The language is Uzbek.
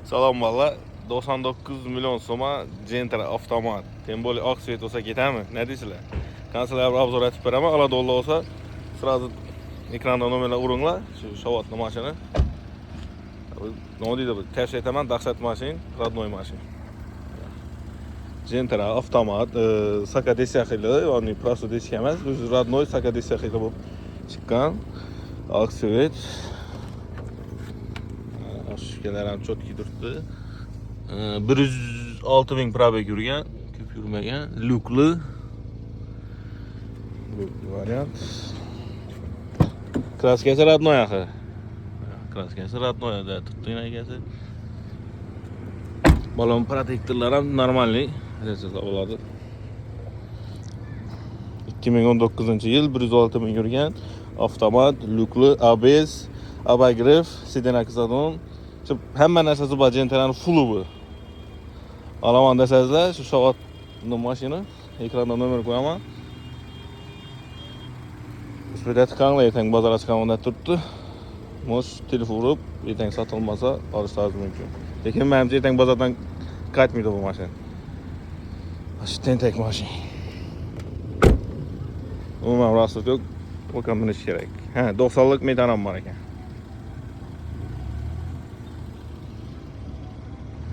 Salom, bolalar. 99 million so'ma Gentra avtomat. Тем более oq цвет bo'lsa ketami? Ne deysizlar? Kanselar обзор aytib beraman. Oladiganlar bo'lsa, сразу ekranda nomerlar uringlar. Shu shavodli mashina. Nima deydi bu? Tavsiya etaman, dahshat mashin, родной mashin. Gentra avtomat, Saka xili, ya'ni просто deska emas, o'zi родной Saka xili bo'lib chiqqan. Oq цвет. Shishkalar ham чёткий turibdi. 106 ming пробег yurgan, ko'p yurmagan, lyukli. Lyukli variant. Краска si родной axir. Краска si родной da turibdi akasi. Balon protektorlar ham нормальный, desa bo'ladi. 2019-yil, 106 ming yurgan, avtomat, lyukli, ABS, обогрев, сиденье задом. Shu hamma narsasi bor, Gentrani fulli bu. Olaman desangizlar, shu shavodni mashina, ekranda nomer qo'yaman. Uspet chiqanglar, ertaga bozorga chiqaman deb turibdi. Может, telefon urib, ertaga sotilmasa olishlaringiz mumkin. Lekin menimcha, ertaga bozordan qaytmaydi bu mashina. Shu tentak mashina. Umuman rost yo'q. O'ka minish kerak. Ha, 90lik metan ham bor ekan.